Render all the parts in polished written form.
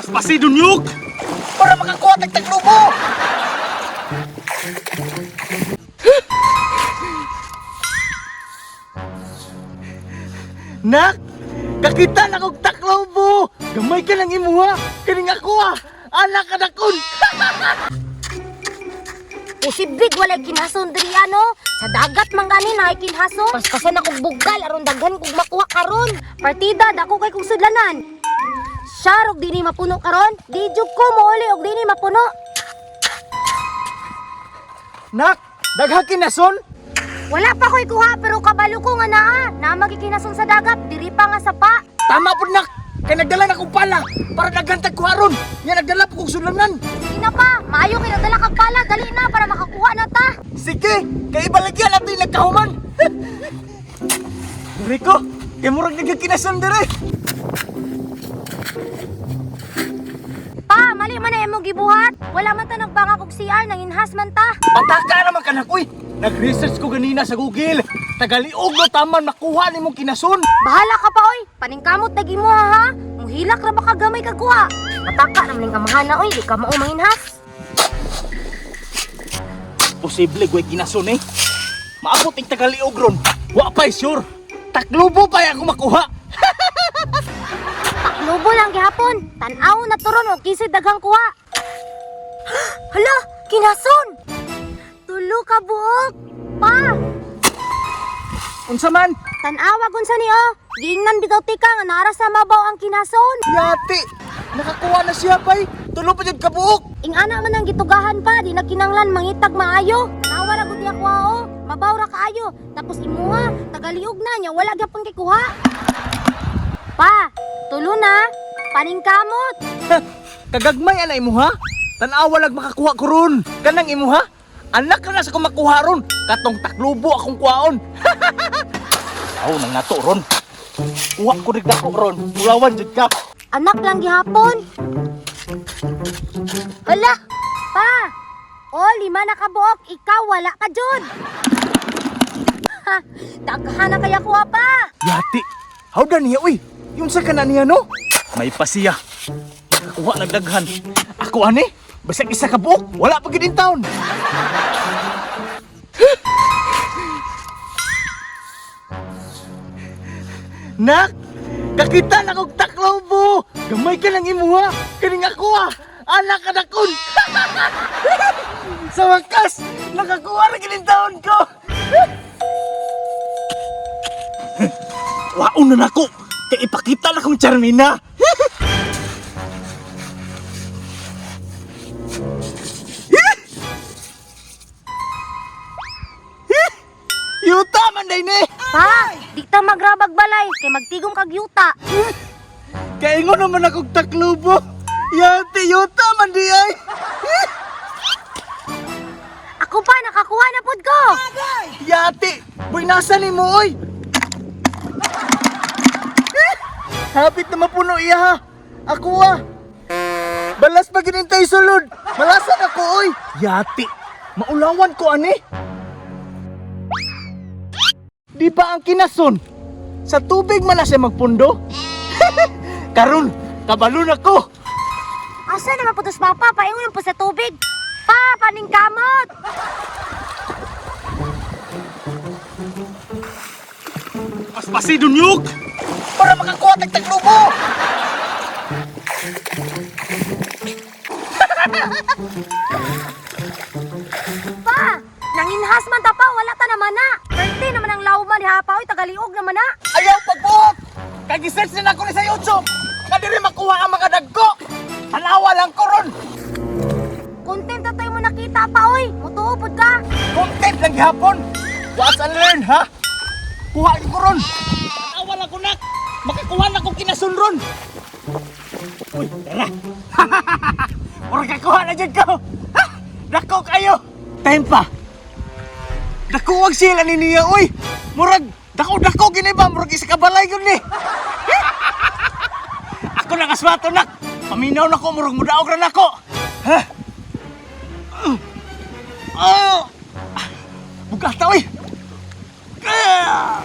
Paspasi dunyog! Para makakuha tag taglubo! Nak! Kakita na kog taklobo! Gamay ka lang imuha! Kaning ako ah! Anak ka dakon! Posible walay kinhason diri ano. Sa dagat man gani na kinhason. Paspasan akong bugal aron daghan kog makuha karon. Partida dako kay kog sudlanan. Siya og dini mapuno karon, di jud ko mouli og dini mapuno. Nak! Daghang kinason! Wala pa ko'y kuha pero kabalo ko nga naa. Naa magikinason sa dagat, diri pa nga sapa. Tama po nak! Kay nagdala na kong pala para daghan tag kuha ron. Nya nagdala po kong sudlanan. Sige na pa, maayo kay nagdala kag pala, dali na para makakuha na ta. Sige, kay ibalagyan natin nagkahuman. Rico, kay murag daghang kinason dire. Pa, mali man na imong gibuhat. Wala man ta nagbangag og CR, nanginhas man ta. Pataka naman kanak uy. Nag-research ko ganina sa Google. Tagaliog no taman makuha nimong kinason. Bahala ka pa oy. Paningkamot na gimuha ha. Muhilak ra ba ka gamay kag kuha? Pataka naman ning amahan na oy, di ka mao manginhas. Posible goy kinason eh. Maabot ing tagaliog ron. Wa pa sure. Taklubo pa ako makuha. Taklubo lang gihapon. Tan-aw na turon og kisid daghang kuha. Hala, kinason. Tulo ka buok. Pa, Unsa man? tan-awa gun sa ni oh. Giingnan bitaw tika nga naara sa mabaw ang kinason. Yati. Nakakuha na siya pay. Tulo pa jud ka buok. Ingana man ang gitugahan pa, di na kinanglan mangitag maayo. Tawa ra gud ako oh. Mabaw ra kaayo. Tapos imuha, tagaliog na nya wala gyapon kay kuha. Pa, tulo na. Paningkamot. Kagagmay ana imuha? Tan-awa lag makakuha ko ron. Kanang imuha? Anak ka na sa kumakuha ron. Katong taklubo akong kuhaon. Aw nang nato ron. Kuha ko rin dako ron. Ulawan jud ka. Anak lang gihapon. Hala, pa. O, 5 na kabuok, ikaw wala ka jud. Ha, daghan na kaya kuha pa. Yati. How da niya uy? Yung sa kana niya no? May pasiya. Nakakuha nagdaghan. Ako ani? Bisag isa ka buok, wala pa gid in town. Nak, kakita na kog taklobo. Gamay ka lang imuha. Kaning ako ah. Anak ka dakon. Sa wakas, nakakuha ra gid in taon ko. Waon na nako. Kay ipakita na kong Charmina. Yuta man day ni. Pa, di ta magrabag balay kay magtigom kag yuta. Kaingon naman akong taklubo. Yati yuta man di ay. Ako pa nakakuha na pud ko. Yati, buinasa ni mo oy. Hapit na mapuno iya ha. Ako ah. Balas pa ginintay sulod. Malasan ako oy. Yati, maulawan ko ani. Di ba ang kinason? Sa tubig man na siya magpundo? Karon, kabalo na ko. Asa naman putos papa, paingon po sa tubig. Pa, paningkamot. Paspasi dunyog! Para makakuha tag taglubo! Pa, nanginhas man ta pa, wala ta naman na. Perte naman ang lawman ni Hapa, oy, tagaliog naman na. Ayaw pagbuot! Kag i-search na nako ni sa YouTube! Kadiri makuha ang mga dagko! Tanawa lang ko ron! Content na tayo mo nakita pa, oy. Mutuo pud ka. Content lang gihapon! Watch and learn, ha? Kuha ko ron! Tanawa lang ko nak! Makakuha na kong kinasun ron! Uy, tara! Murag kakuha na dyan ko! Ha? Dako kayo! Time pa! Dako wag sila ni niya, uy! Murag, dako-dako gini ba? Murag isa ka balay yun ni! Ako lang aswato nak! Paminaw na ko, murag mudaog ra nako! Ha? Oh! Bugata, uy! Ah!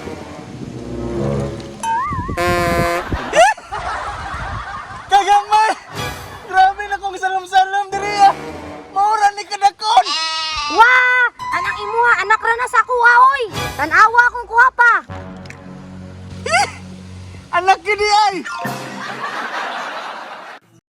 Kagamay! Anak ra na sa kuha oy. Tan-awa akong kuha pa. Anak gini ay.